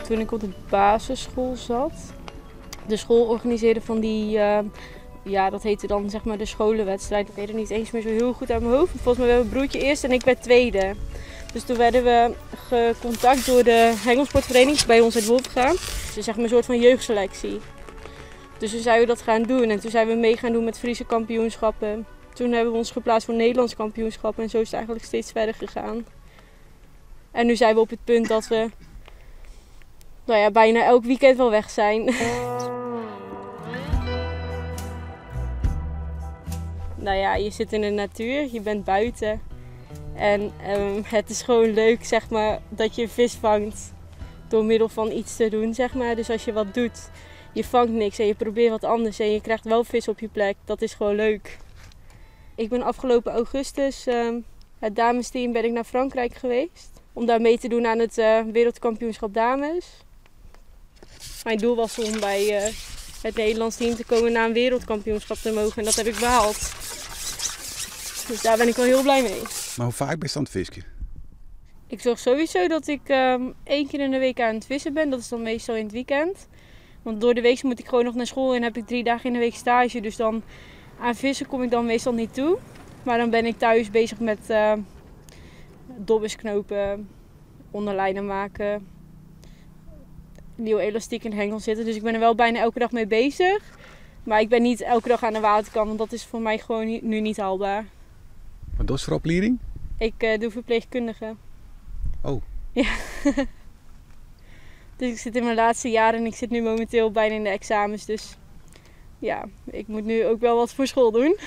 Toen ik op de basisschool zat. De school organiseerde van die, ja, dat heette dan zeg maar de scholenwedstrijd. Ik weet het niet eens meer zo heel goed uit mijn hoofd. Volgens mij werd mijn broertje eerst en ik werd tweede. Dus toen werden we gecontact door de hengelsportvereniging bij ons uit Wolvega. Dus zeg maar een soort van jeugdselectie. Dus toen zijn we dat gaan doen en toen zijn we mee gaan doen met Friese kampioenschappen. Toen hebben we ons geplaatst voor Nederlands kampioenschappen en zo is het eigenlijk steeds verder gegaan. En nu zijn we op het punt dat we, nou ja, bijna elk weekend wel weg zijn. Nou ja, je zit in de natuur, je bent buiten. En het is gewoon leuk, zeg maar, dat je vis vangt door middel van iets te doen, zeg maar. Dus als je wat doet, je vangt niks en je probeert wat anders en je krijgt wel vis op je plek. Dat is gewoon leuk. Ik ben afgelopen augustus, het damesteam, ben ik naar Frankrijk geweest. Om daar mee te doen aan het wereldkampioenschap dames. Mijn doel was om bij het Nederlands team te komen na een wereldkampioenschap te mogen. En dat heb ik behaald. Dus daar ben ik wel heel blij mee. Maar hoe vaak ben je aan het vissen? Ik zorg sowieso dat ik 1 keer in de week aan het vissen ben. Dat is dan meestal in het weekend. Want door de week moet ik gewoon nog naar school en heb ik 3 dagen in de week stage. Dus dan aan vissen kom ik dan meestal niet toe. Maar dan ben ik thuis bezig met dobbers knopen, onderlijnen maken, nieuw elastiek in de hengel zitten. Dus ik ben er wel bijna elke dag mee bezig. Maar ik ben niet elke dag aan de waterkant, want dat is voor mij gewoon nu niet haalbaar. Wat doe je voor opleiding? Ik doe verpleegkundige. Oh. Ja. Dus ik zit in mijn laatste jaar en ik zit nu momenteel bijna in de examens. Dus ja, ik moet nu ook wel wat voor school doen.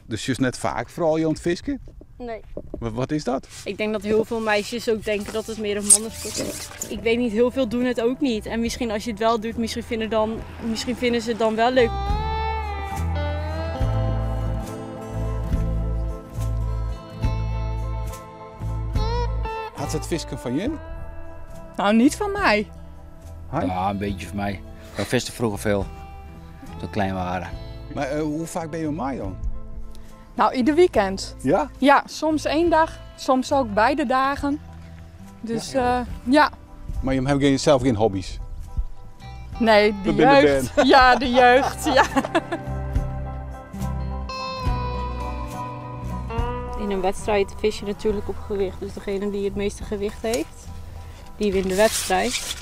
Dus je is net vaak vooral je aan het vissen? Nee. Wat is dat? Ik denk dat heel veel meisjes ook denken dat het meer een mannensport is. Ik weet niet, heel veel doen het ook niet. En misschien als je het wel doet, misschien vinden ze het dan wel leuk. Had ze het visken van jullie? Nou, niet van mij. Hi? Ja, een beetje van mij. We visten vroeger veel, toen we klein waren. Maar hoe vaak ben je op mij dan? Nou, ieder weekend. Ja? Ja, soms 1 dag, soms ook beide dagen. Dus, Ja, ja. Maar je hebt zelf geen hobby's? Nee, de We binnen jeugd. ben. Ja, de jeugd, ja. In een wedstrijd vis je natuurlijk op gewicht. Dus degene die het meeste gewicht heeft, die wint de wedstrijd.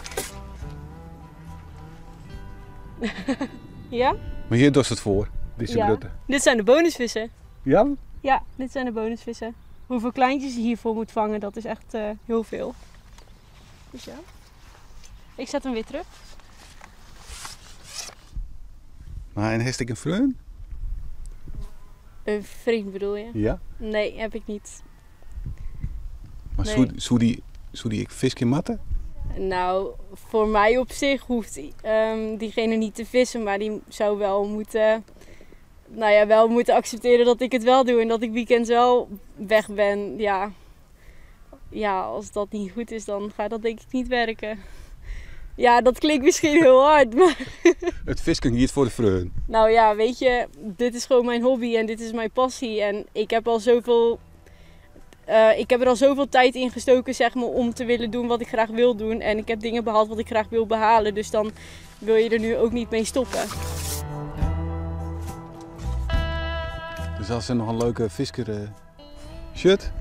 Ja? Maar hier doet het voor, deze Ja. brutten. Dit zijn de bonusvissen. Ja? Ja, dit zijn de bonusvissen. Hoeveel kleintjes je hiervoor moet vangen, dat is echt heel veel. Dus ja. Ik zet hem weer terug. Maar en heeft ik een vriend? Een vriend bedoel je? Ja. Nee, heb ik niet. Maar Nee. zou die ik vis kunnen matten? Nou, voor mij op zich hoeft diegene niet te vissen, maar die zou wel moeten, nou ja, wel moeten accepteren dat ik het wel doe en dat ik weekends wel weg ben. Ja. Ja, als dat niet goed is, dan gaat dat denk ik niet werken. Ja, dat klinkt misschien heel hard, maar... Het visken niet voor de vreun. Nou ja, weet je, dit is gewoon mijn hobby en dit is mijn passie. En ik heb al zoveel... ik heb er al zoveel tijd in gestoken, zeg maar, om te willen doen wat ik graag wil doen. En ik heb dingen behaald wat ik graag wil behalen. Dus dan wil je er nu ook niet mee stoppen. Dus als er nog een leuke visker shirt.